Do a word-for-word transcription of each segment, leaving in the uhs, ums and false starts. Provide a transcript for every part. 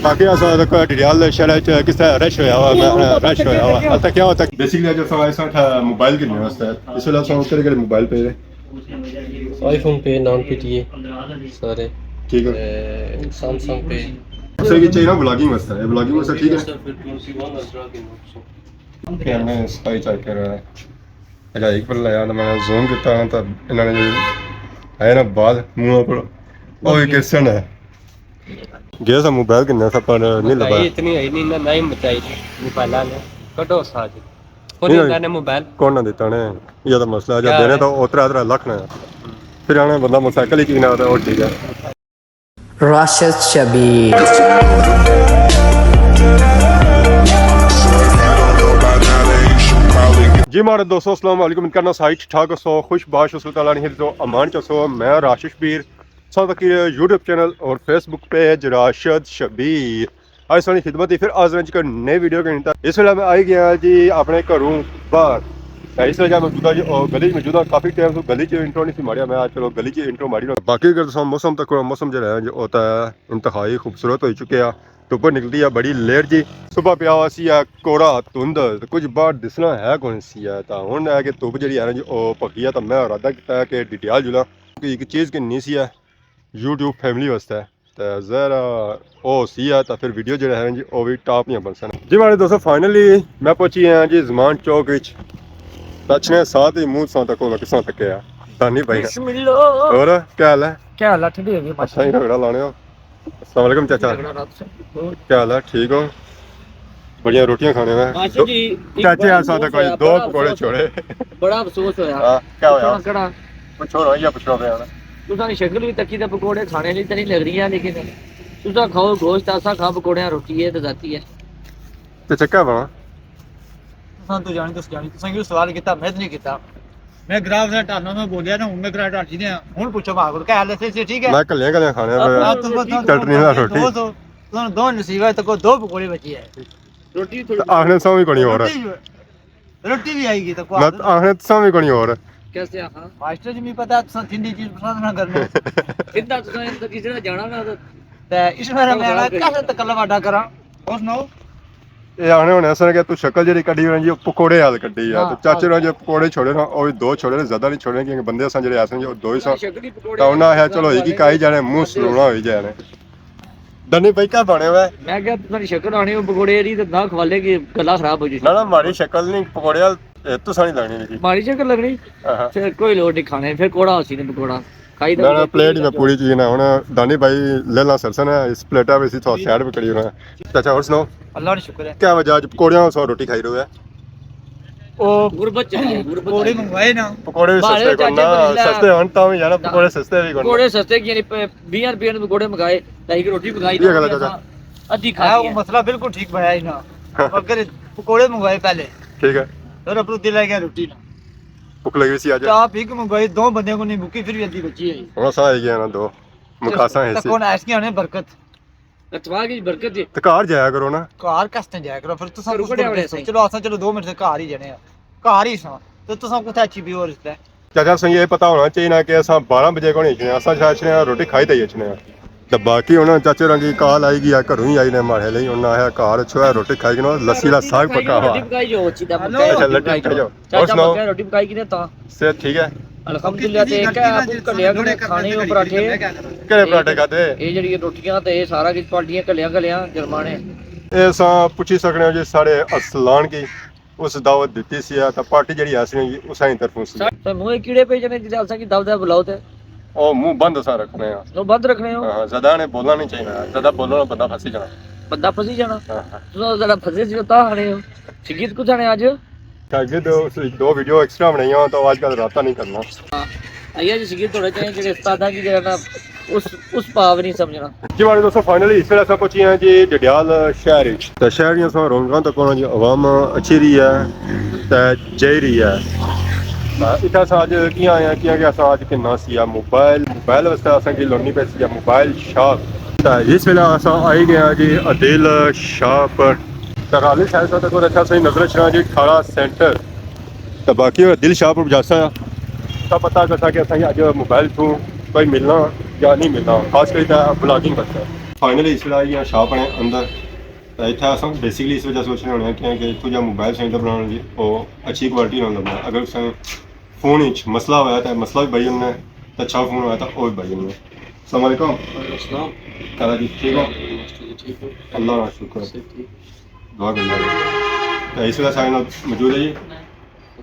باقی اساں تک ڈڈیال شہر وچ کس طرح رش ہویا ہوا، میں رش ہویا ہوا۔ اتھا کیا ہوتا؟ بیسکلی اج اساں آئے ساں اتھا موبائل گھننے واسطے۔ اس ویلے اساں کہڑے کہڑے موبائل پے نے؟ آئی فون پے، نان پے ٹی اے سارے۔ ٹھیک ہے۔ تے سیمسنگ پے۔ اسے کی چاہیے نا ولاگنگ واسطے، ولاگنگ واسطے ٹھیک ہے۔ کیمرے سپائی چیک کر رہا ہے۔ اچھا، ایک پر لایا نا، میں زوم کیتا نا، تو انہاں نے جو ہے نا بال منہ پر، او ایک کرسچن ہے۔ گیا سا موبائل گھننے سا، پر نہیں لبا۔ اتنی ہے نہیں، نہ نہیں مچائی موبائل نے۔ کڈو سا جی۔ کون نہیں، دیتا نے موبائل؟ کون نہ دیتا نے؟ یہ تو مسئلہ ہے، جب دینے تو اترا اترا لکھ نے۔ پھر آنے بندہ موٹرسائیکل ہی کینا ہوتا ہے، وہ ٹھیک ہے۔ راشد شبیر۔ جی ماڑے دوستو، السلام علیکم۔ امید کرنا سارے ٹھیک ٹھاک ہو سو، خوش باش ہو سو، تعالیٰ نے حفظ و امان چ ہو سو۔ میں راشد شبیر، ساتھ کی یوٹیوب چینل اور فیس بک پیج راشد شبیر۔ آج ساری خدمت ہی پھر حاضر ہاں جی ایک نئی ویڈیو کے نتا۔ اس ویلے میں آئی گیا جی اپنے گھروں باہر۔ تے اس وجہ موجودہ جی، او، گلی چ موجودہ، کافی ٹائم سے گلی چ انٹرو نہیں سی ماریا۔ میں آج چلو گلی چ انٹرو ماری نا۔ باقی اگر تساں موسم تک، موسم جڑا ہے جو ہوتا ہے انتہائی خوبصورت ہو چکے آ۔ دھوپ نکلدی ہے بڑی لیٹ جی۔ صبح پیا ہوا سی ہے کورا دھند، تے کچھ باہر دسنا ہے کون سی ہے۔ تاں ہن ہے کہ دھوپ جڑی ہے نا جی او پکی ہے، تاں میں ارادہ کیتا ہے کہ ڈڈیال جلاں، کیونکہ ایک چیز گھننی سی ہے یوٹیوب فیملی واسطے۔ تے ظاہر او سی ہے، تاں پھر ویڈیو جڑا ہے جی او وی ٹاپ نیاں بنسن۔ جی ماڑے دوستو، فائنلی میں پہنچی گیا جی زمان چوک وچ۔ تے اچھنے ساتھ ہی منہ ساتھ تکو میں کساں تکیا۔ دانی بھائی۔ بسم اللہ۔ اور کیا حال ہے؟ کیا حال ہے؟ ٹھیک ہے جی، اچھا ہی جھگڑا لانے ہو۔ السلام علیکم چاچا۔ جھگڑا رات سے۔ کیا حال ہے؟ ٹھیک ہو؟ بڑیاں روٹیاں کھانے میں۔ ماشاء دو-، جی، ایک چاچے بڑا آ ساتھ افسوس کوئی ہویا، دو بڑا پکوڑے افسوس۔ چھوڑے۔ بڑا افسوس ہویا۔ ہاں، کیا ہویا؟ پچھوڑا کہڑا؟ پچھوڑا پیا نا۔ تساں نی شکل وی تکی تے پکوڑے کھانے نی تے نہیں لگ رہی ہے، لیکن تساں کھاؤ گوشت، اساں کھا پکوڑے، روٹی ہے تے ذاتی ہے۔ تے چکا بنا۔ تساں تو جانی، تس جانی، تساں کیوں سوال کیتا؟ میں تے نہیں کیتا۔ میں گراف سے ٹالنا میں بولیا نا، ہن میں گراف ٹال جی نے، ہن پوچھو ماں کول، کیا حال ہے؟ صحیح، صحیح، ٹھیک ہے؟ میں کلیاں کلیاں کھانے آپ، پہ آپ تو بس چٹنی نال روٹی۔ دو سو، تساں دو نصیب ہے، تے کوئی دو پکوڑے بچی ہے۔ روٹی تھوڑی تے آخنے سو بھی کونی ہور ہے۔ روٹی، روٹی بھی آئی گئی تو میں آخنے سو بھی کونی ہور ہے۔ کیسے آخاں؟ ماسٹر جی، میں پتا تساں تھندی چیز پسند نہ کرنے۔ تھندا تساں اس طرح جانا نا تو تے اس بار میں آخنا کیسے تکلف اڈا کراں۔ اور سناؤ؟ اے آخنے ہونے اساں کہ تو شکل جیڑی کڈی ہونا جی، او پکوڑے حال کڈی ہے۔ ہاں، تو چاچے ہاں۔ ہونا جو پکوڑے چھوڑے نا، او وی دو چھوڑے نے، زیادہ نہیں چھوڑے، کیونکہ بندے اساں جیڑے ایسے جو دو ہی ساں۔ شکل ہی پکوڑے تاں انہاں آخیا، چلو، ایک ہی کائی جانے، منہ سلونا ہوئی جانے۔ دنی بھائی، کیا بنے ہوئے؟ میں کہا، تساں نی شکل آنی ہو پکوڑے دی، تے نہ کھوالے کہ گلا خراب ہو جائے۔ نہ، نہ، ماڑی شکل نہیں، پکوڑے آل، اے، تساں نہیں لگنی لکھی۔ ماڑی شکل لگنی؟ ہاں، ہاں۔ پھر کوئی لوڑ نہیں کھانے، پھر کوڑا ہوسی نے پکوڑا۔ کھائی نہ، نہ، پلیٹ ہی میں پوری چیز نہ۔ ہن دانی بھائی لے لاں سرسن ہے، اس پلیٹا وچ سی تھوڑا سائیڈ پہ کری رہا۔ اچھا، اور سناؤ؟ اللہ کا شکر ہے۔ کیا وجہ اج پکوڑیاں سو روٹی کھائی رہے ہو؟ او غربت چلی ہے، غربت پکوڑے آئی ہے۔ منگوائے نا۔ پکوڑے بھی بھاڑے سستے چاچے کرنا، بسلے سستے ہن تاں وی یار نہ۔ پکوڑے سستے بھی کرنا۔ پکوڑے سستے کی نہیں، پ-، بیس روپے نے پکوڑے منگائے، تے ایک روٹی منگائی، یہ غلط ہے۔ ادھی کھا ہے، لی وہ ہے۔ مسئلہ بالکل ٹھیک بنایا ہی نا۔ اگر پکوڑے منگوائے پہلے۔ ٹھیک ہے۔ اور اپروں دل آ گیا روٹی نا۔ بھوک لگی سی اج۔ چاہ پی کے منگوائی، دو بندیاں کو نہیں مکی، پھر بھی ادھی بچی ہے۔ ہن اساں آئی گئے نا دو۔ مکھاساں ہے سی۔ کون ایس کیا نے برکت۔ اتفاق وچ برکت جی۔ تے گھر جایا کرو نا۔ گھر کس طرح جایا کرو؟ پھر تساں گھروں کس کڑے طرح آنے سہی؟ چلو، اساں چلو دو منٹ سے گھر ہی جانے آں۔ گھر ہی ساں۔ تے تساں کتھے اچھی پیو رشتہ؟ چاچا، تساں یہ پتہ ہونا چاہیے نا کہ اساں بارہ بجے کو نہیں اچھنے، اساں شاید اچھنے آں، روٹی کھائی تے ہی اچھنے آں۔ تے باقی انہاں چاچے ہوراں کی کال آئی گئی آ، گھروں ہی آئی نے ماڑے لئی، انہاں آخیا، "گھر اچھو ہے، روٹی کھائی گنو، لسی لا ساگ پکا ہوا۔" روٹی پکائی جو، اچھی تے ہلو۔ اچھا، لٹی پکائی جو۔ اور چاچا سناؤ؟ پکا روٹی پکائی کنے تاں؟ صحت ٹھیک ہے؟ الحمدللہ، تے کیا آپ کلیاں کلیاں کھانے ہو پراٹھے؟ کہڑے پراٹھے کھادے؟ اے جڑی روٹیاں تے اے سارا کچھ پارٹیاں کلیاں کلیاں جرمانے۔ اے اساں پچھی سکنے ہو جی ساڑے ارسلان کی، اس دعوت دتی سی، تاں پارٹی جڑی آسی نا جی، اساں نی طرفوں سی۔ تے منہ کیڑے پہ جنے جی، اساں کی دعوت بلاؤ تے۔ او منہ بند اساں رکھنے ہاں۔ او بند رکھنے ہو؟ ہاں، زیادہ نے بولنا نہیں چاہیے، زیادہ بولو نا بندہ پھنسی جانا۔ بندہ پھنسی جانا؟ ہاں، ہاں۔ تساں زیادہ پھنسے سی تاں آنے ہو۔ شگیت کچھ آنے اج؟ شاگرد اس دو ویڈیو ایکسٹرا بنائیاں تو آج کل رابطہ نہیں کرنا۔ ہاں۔ آئیے جی شاگرد تھوڑے چاہیے جڑے استاداں کی جڑا نا اس، اس پاو نہیں سمجھنا۔ جی ماڑے دوستو، فائنلی اس ویلے اساں پہنچی ہیں جی ڈڈیال شہر وچ۔ تے شہر دیاں اساں رونقاں تک ہونا جی عوام اچھی رہی ہے تے جائی رہی ہے۔ تے اتھے اساں اج کیاں آئے ہیں، کیاں کہ اساں اج گھننا سی موبائل، موبائل واسطے اساں کی لونی پئی سی موبائل شاپ۔ تے اس ویلے اساں آئی گئے ہیں جی عدیل شاپ۔ تے رالی شاید تک اچھا صحیح نظر اچھنا جی ٹھارہ سینٹر۔ تے باقی دل شاہ پر جاساں تاں پتہ چلسا کہ اساں اج موبائل توں کوئی ملنا یا نہیں ملنا، خاص کری تے ولاگنگ واسطے۔ فائنلی اس ویلے آئی گیا شاپ نے اندر۔ تے اتھے اساں بیسکلی اس وجہ سوچنے ہونے ہیں کہ اتھوں جا موبائل سائنس دا بنانا جی، او اچھی کوالٹی نال لبنا۔ اگر تساں فون وچ مسئلہ ہویا تے مسئلہ بھی بھائی انہیں، تے اچھا فون ہویا تے او بھی بھائی انہیں۔ السلام علیکم۔ وعلیکم السلام۔ کیا حال ہے جی؟ ٹھیک ہو؟ ماسٹر جی، ٹھیک ہو؟ اللہ کا شکر۔ صحت ٹھیک؟ دعا کر لیں۔ تے اس ویلے سارے نال موجود ہے جی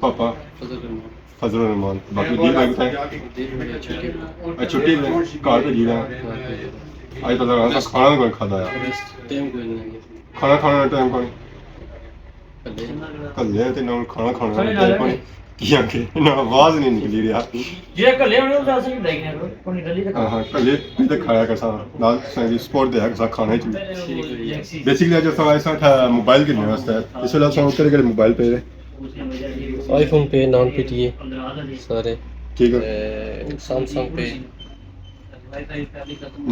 پاپا فضل الرحمان۔ فضل الرحمان۔ باقی دل بھائی کتھے؟ دل بھائی چھٹی پہ۔ اے چھٹی پہ، گھر بھیجی رہا۔ گھر بھیجی رہا۔ اج پتہ لگا کھانا بھی کوئی کھادا ہے۔ بس ٹائم کوئی نہیں۔ کھانا کھانے نا ٹائم کوئی۔ کھلے۔ کھلے تے نال کھانا کھانے نا ٹائم کوئی۔ کیا کہ نہ آواز نہیں نکلی رہا۔ جی کھلے ہونے اس اسی بریک نہ کرو، کوئی ڈلی تک۔ ہاں ہاں، کھلے بھی تے کھایا کسا، نال سنگی سپورٹ دیا کسا کھانے چ۔ بیسکلی اج اساں آئے ساں اتھا موبائل گھننے واسطے۔ اس ویلے اساں کہڑے کہڑے موبائل پے؟ آئی فون پے، نان پی ٹی اے سارے۔ ٹھیک ہے۔ تے سیمسنگ پے۔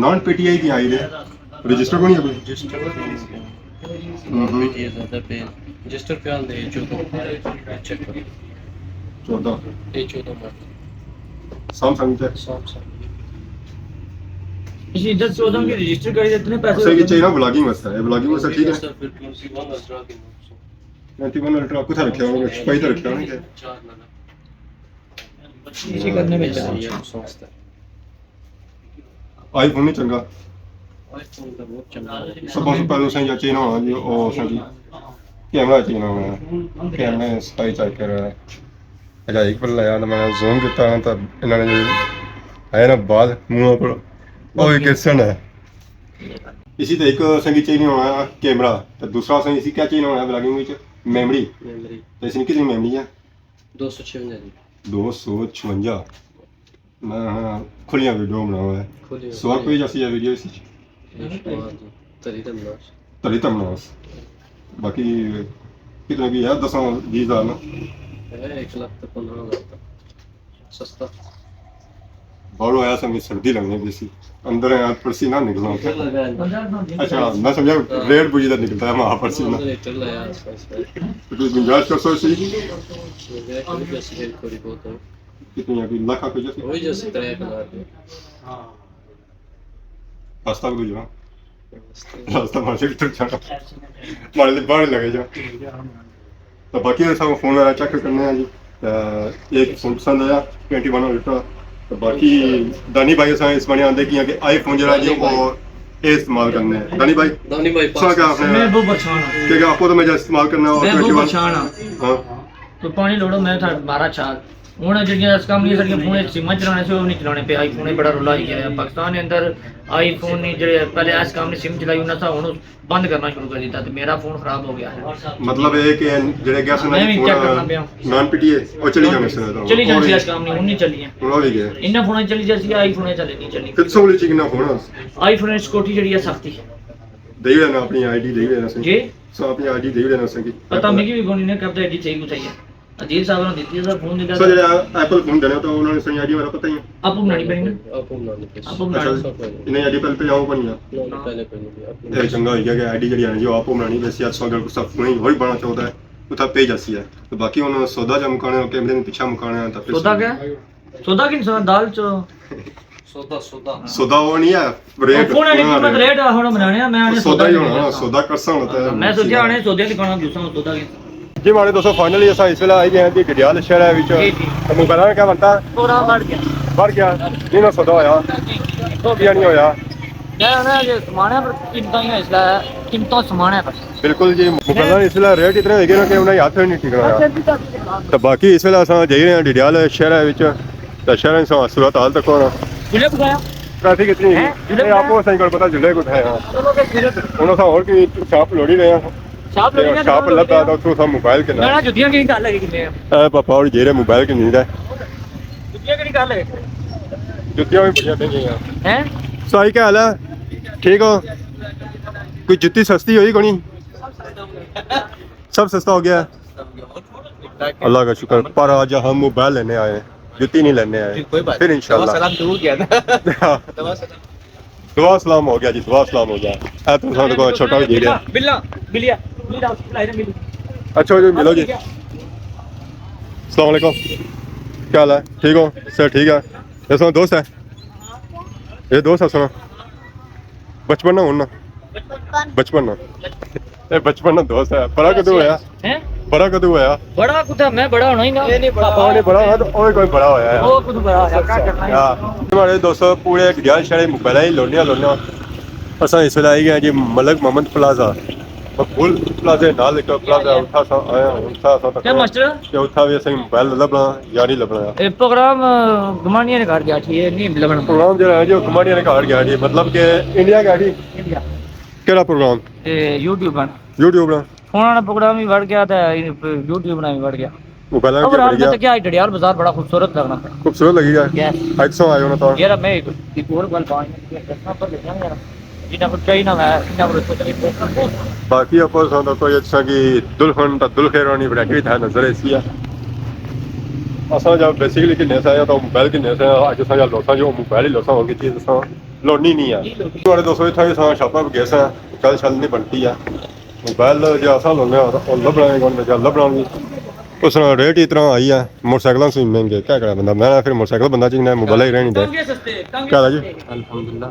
نان پی ٹی آئی کی آئی رہے؟ رجسٹر کونی ہے کوئی؟ رجسٹر کونی ہے۔ ہوں ہوں۔ پی ٹی آئی زیادہ پے۔ رجسٹر پہ آندے چودہ۔ چیک کرو۔ چودہ۔ اے چودہ ماڈل۔ سیمسنگ تے؟ سیمسنگ۔ اسی ادھر چودہ کی رجسٹر کری اتنے پیسے اسے کی ہوتے ہیں۔ چاہیے نا ولاگنگ واسطے، اے ولاگنگ واسطے ٹھیک ہے؟ سر، پھر ٹوئنٹی ون الٹرا کے نام سے۔ ٹوئنٹی ون الٹرا کتھے رکھیا ہونا؟ چھپائی تے رکھیا ہونا کہ؟ چار لگا۔ اسی کرنے میں چار۔ یہ سستا ہے۔ آئی فون نہیں چنگا۔ آئی فون تو بہت چنگا ہے۔ سب سے پہلے اساں یا چاہیے ہونا جی، او اساں کی کیمرہ چاہیے ہونا ہے۔ کیمرے سپائی چیک کر رہا ہے۔ اچھا، ایک پل لایا تو میں زوم کیتا تو انہوں نے جو ہے نا بال منہ پر، او ایک کیسن ہے۔ اسی تے ایک اساں کی چاہیے ہونا ہے کیمرہ، تو دوسرا اساں اسی کیا چاہیے ہونا ہے ولاگنگ وچ؟ میموری۔ میموری۔ تو اس نے کتنی میموری ہے؟ دو سو چھونجا جی۔ دو سو چھونجا۔ میں ہاں کھلیاں ویڈیو بناؤں ہے۔ کھلیاں، سو روپے کھلیاں۔ جیسی ہے ویڈیو اسی؟ تری تمناس۔ تری تمناس۔ باقی کتنا کی ہے؟ دساں بیس ہزار نا؟ ہے ایک لاکھ تے پندرہ ہزار تک۔ سستا۔ باہر آیا سا، میں سردی لگنے پی سی۔ اندر آیا، پرسینہ نکلنا۔ ہیٹر لگا ہے۔ اچھا، میں سمجھا ہاں۔ ریٹ پوچھی تو نکلتا ہے وہاں پرسینہ۔ اندر ہیٹر لگا ہے، اس واسطے۔ تو کوئی گنجائش کر سکتے سی؟ گنجائش کر سکتے سی، تھوڑی بہت ہے۔ کتنی ابھی لکھ آپ کو جیسے؟ وہی جیسے ترے ہزار روپے۔ رستہ کو جو۔ رستہ مارے سے اتر جانا۔ مارے سے باہر لگے جا۔ تو باقی اساں فون والا چیک کرنے ہیں جی۔ تے ایک فون پسند آیا، ٹوئنٹی ون الٹرا۔ تو باقی دانی بھائی اساں اس بنے آندے کیاں کہ آئی فون جڑا جی دانی بھائی۔ وہ اے استعمال کرنے ہیں۔ دانی بھائی، دانی بھائی سا پاس۔ کیا آخنے میں ہیں؟ بہت پریشان ہوں۔ کہ آپ کو تو میں جا استعمال کرنا اور میں بہت ٹوئنٹی ون۔ پریشان ہوں۔ ہاں۔ تو پانی لوڑو، میں تھا مارا چھال۔ ہن جیڑھیاں اس کام نہیں، ساڈیاں فون وچ سماں چلانے سے، او نہیں چلانے پے۔ آئی فون بڑا رولا ہوئی گیا ہے۔ پاکستان نے اندر آئی فون نہیں، جیڑھے پہلے اس کام نے سم چلائی، انہاں سا ہن بند کرنا شروع کر دیتا، تے میرا فون خراب ہو گیا ہے۔ مطلب اے کہ جیڑھے گیس میں بھی چیک کرنا پیا۔ نان پی ٹی اے، او چلی جانے سے۔ چلی جانے سے، اس کام نہیں، ہن نہیں چلی ہیں۔ ہن ہو بھی گیا۔ انہاں فوناں چلی جاسی، آئی فوناں چلے نہیں چلی۔ کتھوں والی چیز نہ فون؟ آئی فون سکیورٹی جیڑھی ہے سختی۔ دئی رہنا اپنی آئی ڈی، دئی رہنا سی۔ جی؟ سو اپنی آئی ڈی دئی رہنا سی۔ پتہ مگی بھی کونی نے کب آئی ڈی چاہیے کتھائی ہے۔ عجیب صاحب نے دیتی ہے سر، فون دیتا سر، جڑا ایپل فون دینا تو انہوں نے سنی آئی ڈی والا پتہ ہی ہے۔ آپ بنانی پڑی نا۔ آپ بنانی پڑی۔ آپ بنانی۔ اچھا، انہیں آئی ڈی پہلے پہ آؤ بنیا۔ نہ، نہ، پہلے پہ نہیں، آپ اے چنگا ہوئی گیا کہ آئی ڈی جڑی ہے جو آپ بنانی پئی سی، سو اگر کوئی فون ہی بنانا چاہتا ہے، اتھا پہ جاسی ہے۔ تو باقی انہوں نے سودا جا مکانا، کیمرے نے پیچھے مکانا ہے، تو پھر سودا کیا؟ سودا کی سودا دال چو۔ سودا، سودا۔ سودا وہ نہیں ہے، ریٹ، فون والی قیمت ریٹ۔ ریٹ ہن بنانے آ، میں آنے سودا سودا ہی ہونا، سودا کرسا ہونا تے۔ میں سوچیا آنے سودے دی کھانا دوسرا سودا کی۔ جی ماڑے دوستو، فائنلی اساں اس ویلے آئی گئے ہیں جی ڈڈیال شہر وچ۔ جی، جی۔ تے موبائل کیا بنتا؟ تھوڑا بڑھ گیا۔ بڑھ گیا؟ نہیں نہ سودا ہویا۔ نہیں، نہیں، نہیں۔ کیا نہیں ہویا؟ میں انہاں دے سمانے پر قیمتاں ہی اس ویلے، قیمتاں سمانے پر۔ بالکل جی، موبائلاں اس ویلے ریٹ اتنے ہوئی گئے نا کہ انہاں ہتھ نہیں ٹکنا۔ اچھا جی، سر۔ تے باقی اس ویلے اساں جائی رہے ہیں ڈڈیال شہر وچ۔ تے شہر وچ صورت حال تکو نا۔ جلے کتھے آ؟ ٹریفک اتنی ہے۔ ہیں؟ جلے اے آپ کو صحیح کر پتہ جلے کتھے آ۔ چلو تے پھر۔ ہن اساں ہور کی شاپ لوڑی رہے ہیں۔ شاپ لوڑی تے رہے شاپ لبھا تے اتھوں اساں موبائل گھنا۔ میں جتیاں کی گل ہے کنے؟ اے پاپا ہور جیرے موبائل گھنی دا۔ جتیاں کی گل ہے؟ جتیاں بھی بڑھیا پہ گئیاں۔ ہیں؟ سائی کیا حال ہے؟ ٹھیک ہو؟ کوئی جتی سستی ہوئی کونی؟ سب سستا ہو گیا ہے؟ اللہ کا شکر، پر آج ہم موبائل لینے آئے ہیں، جتی نہیں لینے آئے ہیں۔ جی، کوئی بات پھر نہیں۔ انشاءاللہ۔ دعا سلام ضرور کیا نا۔ دعا سلام۔ دعا سلام ہو گیا جی، دعا سلام ہو گیا۔ اے تو ساڈے کو چھوٹا بھی جی گیا۔ بلا، بلیا، بلیا، بلا، بلا۔ اچھا جی، ملو جی۔ السلام علیکم۔ کیا حال ہے؟ ٹھیک ہو؟ سر ٹھیک ہے؟ یہ سنا دوست ہے؟ یہ دوست ہے سنا؟ بچپن نہ ہونا۔ بچپن نہ۔ اے بچپن نہ دوست ہے۔ بڑا کدوں ہویا؟ ہیں؟ بڑا کدوں ہویا؟ بڑا کتھا، میں بڑا ہونا ہی نہ۔ پاپا ہونے بڑا ہونا تو اوہ کوئی بڑا ہویا ہے۔ وہ کدوں بڑا ہویا؟ کیا کرنا ہے؟ ہاں۔ تمہارے دوستو پورے ڈڈیال شہر موبائل ہی لونے لونے۔ اساں اس ویلے آئی گئے جی ملک محمد پلازہ۔ مقبول پلازے نال ایک پلازہ، اتھا اساں آئے ہاں، اتھا اساں تک کیا ماسٹر؟ کہ اتھا وی اساں موبائل لبنا یا نہیں لبنا۔ اے پروگرام، آ، گمانیاں نے گھر گیا ٹھی، اے نہیں لبنا۔ پروگرام جڑا ہے جو گمانیاں نے گھر گیا ٹھی، مطلب کہ انڈیا گیا ٹھی۔ انڈیا۔ کیڑا پروگرام؟ اے یوٹیوب بنا۔ یوٹیوب بنا۔ فون والا پروگرام بھی بڑھ گیا تھا، یوٹیوب بنا بھی بڑھ گیا۔ موبائل اور بھی بڑھ گیا۔ تو کیا ہے، ڈڈیال بازار بڑا خوبصورت لگنا۔ خوبصورت لگی گیا۔ یس۔ اج سو آئے ہونا تو۔ یار میں ایک، ایک اور گل پانی دسنا پر لکھنا یار۔ جنہاں کو چاہیے نہ میں، انہاں کو سوچ رہی۔ باقی اپر ساں تو کوئی اچھا کہ دلخن تا دلخیرانی ورائٹی تھا نظر ایسی ہے۔ اساں جب بیسیکلی کنے سا یا تو موبائل کنے سا، اج اساں جب لوساں جو موبائل ہی لوساں ہو کی چیز اساں لوڑنی نہیں ہے۔ تھوڑے دوستو اتھا بھی اساں شاپاں گئے سا، گل شل نہیں بنتی ہے۔ موبائل جو اساں لونے آں، او لبنا ہے کون بچا، لبنا نہیں۔ اس نا ریٹ ہی اتنا ہائی ہے، موٹر سائیکلاں سے مہنگے، کیا کرے بندہ؟ میں پھر موٹر سائیکل بندہ چکنا ہے، موبائل ہی رہنی دے۔ کیا حال ہے جی؟ الحمدللہ۔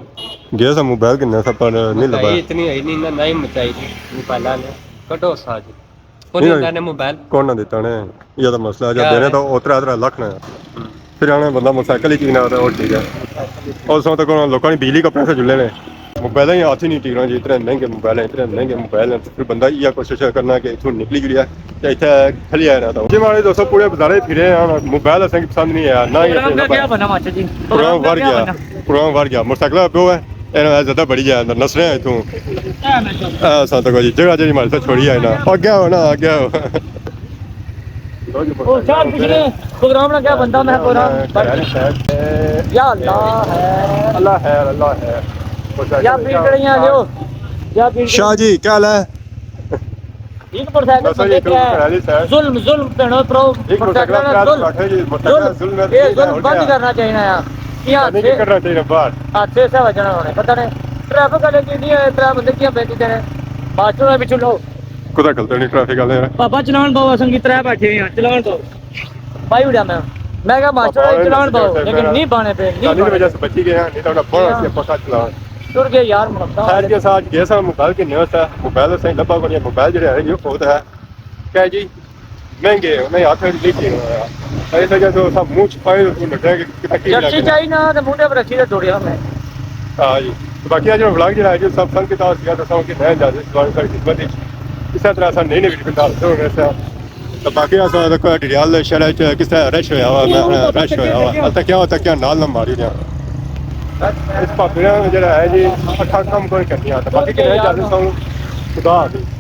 گئے سا موبائل کنے سا پر نہیں لبا۔ مہنگائی اتنی ہے نہیں، نہ، نہ ہی مچائی تھی، موبائل نے۔ کٹو سا جی۔ کون نہیں، دیتا نے موبائل؟ کون نہ دیتا نے؟ یہ تو مسئلہ ہے، جب کیا دینے ہے؟ تو اترا اترا لکھ نہ ہے۔ ہوں۔ پھر آنا بندہ موٹر سائیکل ہی چکنا ہوتا ہے، اور ٹھیک ہے۔ اور سو تک لوکاں نے بجلی کا پیسہ جلے نے۔ موبائل ہی ہاتھ ہی نہیں ٹکنا جی، اتنے مہنگے موبائل ہیں، اتنے مہنگے موبائل ہیں۔ پھر بندہ یہ کوشش کرنا کہ اتھوں نکلی جڑیا تے اتھے کھلی آیا رہتا۔ جی ہمارے دوستو پورے بازارے پھرے ہیں، موبائل اساں کی پسند نہیں آیا، نہ ہی پروگرام اسے کا لبا۔ کیا بنا ماسٹر جی؟ پروگرام پروگرام کا ور کیا گیا، بنا؟ پروگرام ور گیا۔ موٹر سائیکل پہ ہے، اے نا زیادہ بڑی جائے اندر نسنے ہیں اتھوں۔ اے نا شاپ۔ اے سا تو جی جگہ جڑی مارے سے چھوڑی آئے نا۔ آگے آؤ نا، آگے آؤ۔ او شاہ پچھلے پروگرام نا کیا بنتا میں پروگرام؟ خیر، خیر۔ یا اللہ ہے۔ اللہ ہے، اللہ ہے۔ یا پیڑ کڑیاں لیو۔ یا پیڑ شاہ جی، کیا حال ہے؟ ایک موٹر سائیکل بندے کیا ہے؟ ظلم، ظلم، بھینو پراؤ، ایک موٹر سائیکل والا ظلم۔ ظلم، ظلم ہے، یہ ظلم بند کرنا چاہیے یار۔ یہ حادثے، کرنا چاہیے باہر۔ حادثے سے بچنا ہونے، پتہ نہیں۔ ٹریفک والے کی نہیں ہے، ترے بندے کیا بیٹھے نے؟ ماسٹر نے پچھو لو۔ کتھا کھلتے نہیں ٹریفک والے؟ پاپا چلان پاؤ، اساں کی ترے بیٹھے ہیں، چلان پاؤ۔ پائی اڑیا میں۔ میں کہا ماسٹر پاپا چلان پاؤ، لیکن نہیں پانے پہ، نہیں پانے۔ وجہ سے بچی گئے ہیں، نہیں تو انہاں بڑا سی پکا چلان۔ ٹر گئے یار، مرتا۔ خیر جی، اساں اج گئے ساں موبائل گھننے واسطے، موبائل اساں لبا کوئی، موبائل جڑے ہے یہ بہت ہے۔ کیا جی؟ مہنگے، انہیں ہاتھ وچ نہیں کینا ہویا۔ اس وجہ سے اساں منہ چھپائے تے نٹے کہ کتنا کی جرسی چاہی نا تے منڈے پر رکھی تے دوڑیا میں۔ ہاں جی۔ تو باقی اج ولاگ جڑا ہے جی سب سنگ کیتا سی، اساں کہ میں اجازت سوال ساری خدمت وچ۔ اس طرح اساں نئی نئی ویڈیو بنال رہے ہیں۔ تو باقی اساں تک ڈڈیال شہر وچ کس طرح رش ہویا ہوا، میں رش ہویا ہوا۔ اب تک کیا ہوتا کیا نال نہ ماری رہیا۔ اس پاپڑیاں جڑا ہے جی اکھاں کم کوئی کرنی آتا۔ باقی کہ اجازت سو خدا حافظ۔